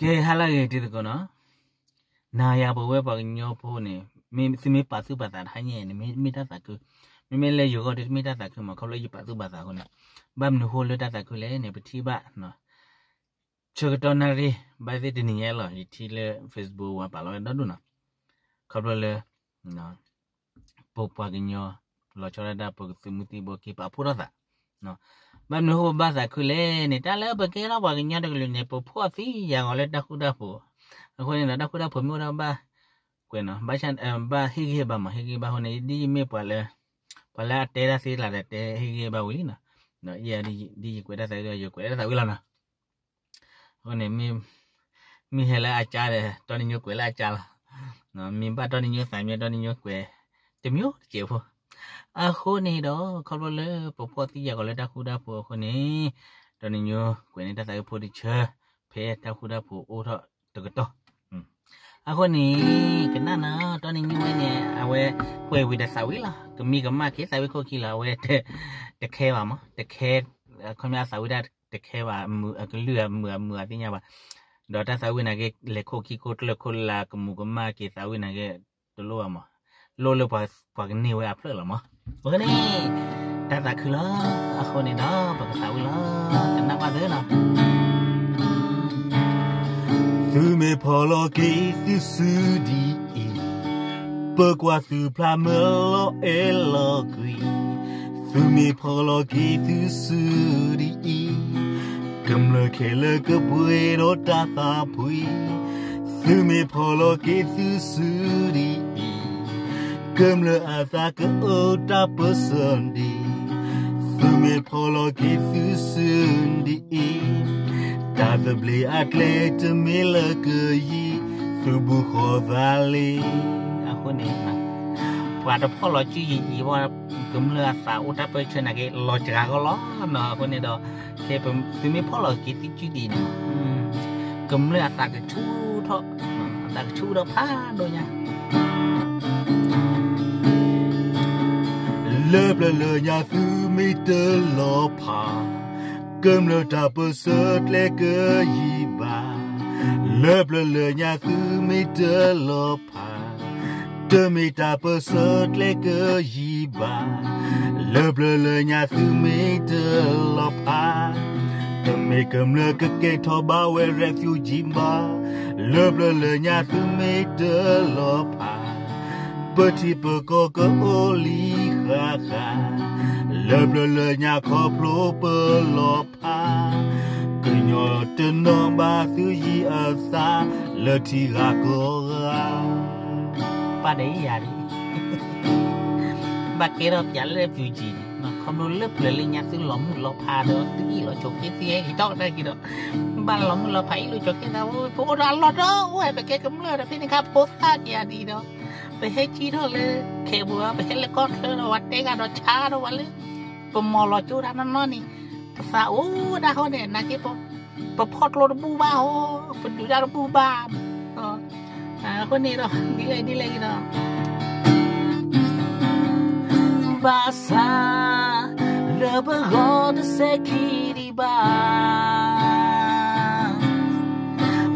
ကဲ ဟါလၢအဂ့ၤ တံၤသကိးနီၤ, နၤယၤပဝဲပှၤကညီဖိန့ၣ် မ့ၢ်သုမ့ၢ်ပာ်သူၣ်ပာ်သးတဟါညါန့ၣ် မ့ၢ်တၢ်သးခု, မ့မ့ၢ်လၢယဂီၢ်ဒီး တမ့ၢ်တၢ်သးခုမး ခီဖျိယပာ်သူၣ်ပာ်သးအဃိန့ၣ်, ဘၣ်မနုၤဃိလၢတၢ်သးခုလဲၣ်န့ၣ် ပထံၣ်ဘၣ် ဆၢကတီၢ်နၣ်ရံၣ် ဘၣ်သ့ၣ်တနံၤညါလီၤ ယထံၣ်လၢ Facebook ဝဲပာ်လီၤဝဲဒီဒူၣ်နီၤ, ခီဖျိလၢ ပပှၤကညီ လီၤဆီဒၣ်တၢ် ပကသုးမုၢ်သံၣ်ဘိက့ၤပာ်ဖှိၣ်ထီၣ်သး, ဘၣ်မနုၤဃိပဘၣ်သးခုလဲၣ်န့ၣ် တၢ်လၢပကဲထီၣ်ပှၤကညီတကလုာ်န့ၣ် ပဖှီၣ်သံယာ်ဂီၤလၢတၢ်ဃူတၢ်ဖိး, အဃိန့ၣ်ဒီး တၢ်ဃူတၢ်ဖိးမ့ၢ်အိၣ်ဒီးဘၣ်ကွဲးနီၤ, ဘၣ်ဆၣ် ဘၣ်ဟ့ၣ်ဂံၢ်ဟ့ၣ်ဘါမး ဟ့ၣ်ဂံၢ်ဟ့ၣ်ဘါအဃိန့ၣ် ဒ်ယမ့ၢ်ပှၤလၢ ပှၤလၢအတဲတၢ်သ့ကျါဒီး တဲဟ့ၣ်ဂံၢ်ဟ့ၣ်ဘါဝံၤလံနီၤ, ဒ်ယကွဲးတၢ်သးဒ် ယကွဲးတၢ်သးဝံၤလီၤနီၤ. အဃိန့ၣ် မ့ၢ်ဟဲလၢအကါဒီး တီနံၤညိကွဲးလၢအကါလီၤ, မ့ၢ်ဘၣ်တီနံၤညိသးမံ တီနံၤညိကွဲး တမံၤတစဲးဖိ, အဃိန့ၣ်ဒီး ခီဖျိလၢပဖှီၣ်သံယာ်ဂီၤလၢတၢ်ဃူတၢ်ဖိးအဃိန့ၣ် တီနံၤညိကွဲးန့ၣ်တၢ်သးဝံၤဖိတဆၢ ဖဲတၢ်ဃူတၢ်ဖိးအိၣ်ထီၣ်တကတီၢ်, အဃိန့ၣ် ကနၣ်နီၤ တီနံၤညိဝဲန့ၣ် အဝဲကွဲးဝံၤဒီးသးဝံၤလီၤ, ကမံကမၣ်က့ၤသးဝံၤခိၣ်ခံလီၤ, အဝဲ တခဲဘၣ်မး တခဲ, ခီပညီအသးဝံၤဒၣ်တခဲဘၣ်, အကလုၢ်အမုာ်အမုာ်အသ့ၣ်ညါဘၣ်, ဒီးတၢ်သးဝံၤနာ်က့ လဲၤခိၣ်ခံခိၣ်ကျၢၢ်ခိၣ်လၢကမူးကမၣ်က့ၤသးဝံၤနာ်က့ တလိၣ်ဘၣ်မး, လိၣ်လၢပှၤကန့ၢ်ဝဲအဖျၢၣ်လီၤမး, အဃိန့ၣ် တၢ်သးခုလီၤ, အဃိန့ၣ်ဒီး ပကသးဝံၤလီၤ, ကနၣ်ဘၣ်သ့နီၤ. သုမ့ၢ်ဖီၣ်လီၤက့ၤသုစုဒ်အံၤ, ပကွၢ်သုဖျါမုၢ်လီၤအဲၣ်လီၤကွံ, သုမ့ၢ်ဖီၣ်လီၤက့ၤသုစုဒ်အံၤ, ကမျၢၢ်ခဲလၢာ်ကပှဲၤဒီးတၢ်သးဖှံ, သုမ့ၢ်ဖီၣ်လီၤက့ၤသုစုဒ်အံၤ, ကမျၢၢ်အသးကအိၣ်တၢ်ပၢၢ်ဆၢဒံး, သုမ့ၢ်ဖီၣ်လီၤက့ၤသုစုဒ်အံၤ, တၢ်သဘျ့အကျဲတမ့ၢ်လၢကယံၤ, သုဘူၣ်ဃီၤသးလံ. အဃိန့ၣ် ပှၤတဖီၣ်လီၤစုယံၤယံၤဘၣ်, ကမျၢၢ်အသးအိၣ်တၢ်ပၢၢ်ဆၢနာ်က့ လီၤစှၤဂီၢ်လီၤနီၤ, အဃိန့ၣ်ဒီး သုမ့ၢ်ဖီၣ်လီၤက့ၤသုစုဒ်အံၤန့ၣ် ကမျၢၢ်အသးကဆူၣ်ထီၣ်, အသးကဆူၣ်ထီၣ်ဖးဒိၣ်ညါ လၢပျၢၤလၢညါသုမ့ၢ်တလီၤဖး, ကမျၢၢ်တၢ်ပၢၢ်ဆၢကျဲကယံၤဘၣ်, လၢပျၢၤလၢညါသုမ့ၢ်တလီၤဖး, တမ့ၢ်တၢ်ပၢၢ်ဆၢကျဲကယံၤဘၣ်, လၢပျၢၤလၢညါသုမ့ၢ်တလီၤဖး, တမ့ၢ်ကမျၢၢ်ကကဲထီၣ်ဘၣ်ဝဲ refugee ဘၣ်, လၢပျၢၤလၢညါသုမ့ၢ်တလီၤဖး, ပထံပကီၢ်ကအိၣ်လံဃၣ်ဃၣ်, လၢပျၢၤလၢညါခီဖျိပလီၤဖး, ကညီတနီၤဘၣ်သုယံၤအသး လၢထံဂၤကီၢ်ဂၤ ပၢ်ဒဲးယၤဒ် ဘၣ်ကဲထီၣ်ပၠးလၢ refugee န့ၣ် ခီဖျိလၢပျၢၤလၢညါသုလီၤမုၢ်လီၤဖးဒီး သုအ့ၣ်လိာ်ဆိးက့ သုဟဲက့ၤထီၣ်ကဒါက့ၤဒီး ဘၣ်လီၤမုၢ်လီၤဖးအ့ၣ်လိာ်ဆိးက့သး ပအိၣ်ဒီးအလီၢ်တအိၣ်ဝဲ ပကဲကမျၢၢ်ဒီး ဖဲန့ၣ်ခါဖိသၣ်က့ၤယၤဒ်ဒီး ပဟဲကံထီၣ်လၢ ခဲပူၤ ပဟဲလၢကီၢ်ချၢဒီး ပှၤတဲဂၤဒီးဆါဒီးပှၤလၢ ပမီၢ်လီၤကၠိတၢ်နီၢ်နီၢ်န့ၣ် ပသးအိၣ်ဒၣ်ဃီန့ၣ် နာ်က့ ပဖီၣ်ကျိတဘူၣ်ဘၣ်ဟီ ပဒုးတၢ်တဘူၣ်ဘၣ် အဃိန့ၣ်ဒီး ဒ်လဲၣ်ဒ်လဲၣ်ဒီး ဘၣ်ဆၣ် လၢပဂီၢ်တစဲးခံဒံးဘၣ်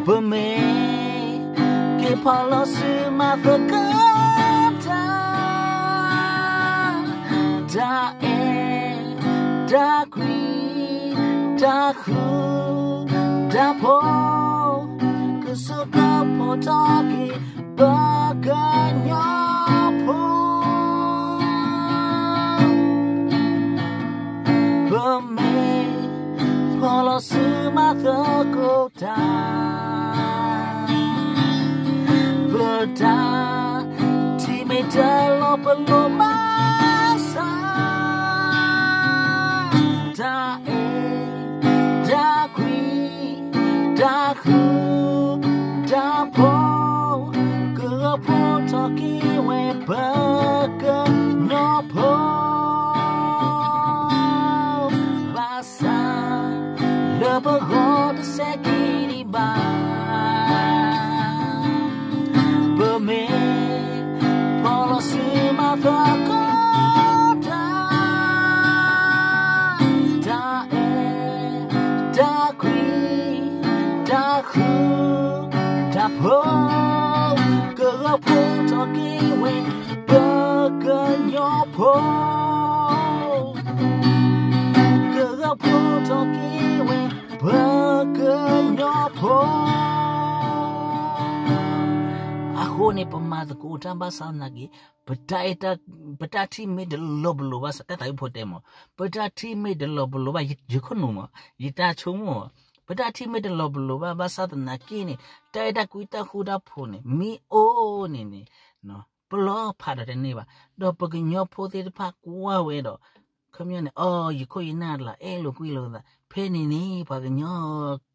ပမ့ၢ် က့ၤဖီၣ်လီၤဆူမၤသကိးတၢ် တၢ်အဲၣ် တၢ်ကွံ တၢ်ဃူ တၢ်ဖိး ကစိာ်ကဖိးထီၣ်က့ၤ ပကညီဖိ ပမ့ၢ် ဖီၣ်လီၤဆူမၤသကိးတၢ် ပတၢ် ထံမ့ၢ်တလီၤပလိၣ်မၤစၢ် တၢ်အဲၣ် တၢ်ကွံ တၢ်ဃူ တၢ်ဖိး ကဂီၤဖိးထီၣ်က့ၤဝဲပကညီဖိ ဘၣ်ဆၣ် လၢပဂီၢ်တစဲးခံဒံးဘၣ် ပမ့ၢ် ဖီၣ်လီၤဆူမၤသကိးတၢ် တၢ်အဲၣ် တၢ်ကွံ တၢ်ဃူ ဖိ, ကရၢဖိထီၣ်က့ၤဝဲ ပကညီဖိ, ကရၢဖိထီၣ်က့ၤဝဲ ပကညီဖိ. အဃိန့ၣ် ပမၤသကိးတၢ်ဘၣ်ဆၣ်သနာ်က့ ပတၢ်ထံၣ်မ့ၢ်တလီၤပလိာ်ဘၣ်ဆၣ် တၢ်သးဝံၣ်ဖိတဲမး, ပတၢ်ထံၣ်မ့ၢ်တလီၤပလိာ်ဘၣ် ယခိၣ်နူာ်မး ယတၢ်ဆိကမိၣ်မး, ပတၢ်ထံၣ်မ့ၢ်တလီၤပလိာ်ဘၣ် ဘၣ်ဆၣ်သနာ်က့န့ၣ် တၢ်အဲၣ်တၢ်ကွံတၢ်ဃူတၢ်ဖိးန့ၣ် မ့ၢ်အိၣ်န့ၣ်န့ၣ် ပလီၤဖးဒီးတန့ၢ်ဘၣ်. ဒီးပကညီဖိသ့ၣ်တဖၣ်ကွၢ်ဝဲဒီး ခီပညီန့ၣ် အီ ယခိၣ်ယနၢ်တလး အဲၣ်လိာ်ကွံလိာ်သး ဖဲန့ၣ်န့ၣ် ပှၤကညီ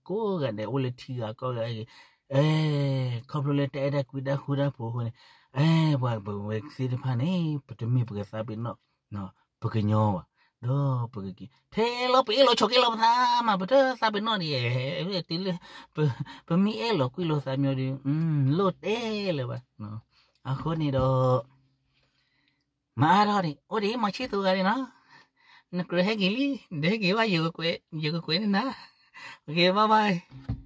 ကိးဂၤဒဲး အိၣ်လၢထံဂၤကီၢ်ဂၤ အဲ ခီဖျိလၢတၢ်အဲၣ်တၢ်ကွံတၢ်ဃူတၢ်ဖိးအဃိန့ၣ် အဲ ပှၤပဝဲသ့ၣ်တဖၣ်န့ၣ် ပတမ့ၢ်ပကသးပ့ၤနီၣ် ပကညီဘၣ်, ဒီးပကက့ၤ ထဲလီၤပအဲၣ်လီၤဆိးက့လိာ်ပသးမး ပတသးပ့ၤနီၣ်ဒံး, တုၤလၢ ပမ့ၢ်အဲၣ်လီၤကွံလိာ်သးမးဒီး လိၣ်တဲလၢၤဘၣ်. အဃိန့ၣ်ဒီး မၤအါထီၣ်န့ၣ် အိၣ်ဒံးမၤဆံၣ်သူဂၤန့ၣ်နီၤ, နကြၢးဟဲက့ၤလံ, နဟဲက့ၤဘၣ် ယကကွဲးန့ၢ်နၤ, က့ၤဘၣ်ဘၣ်.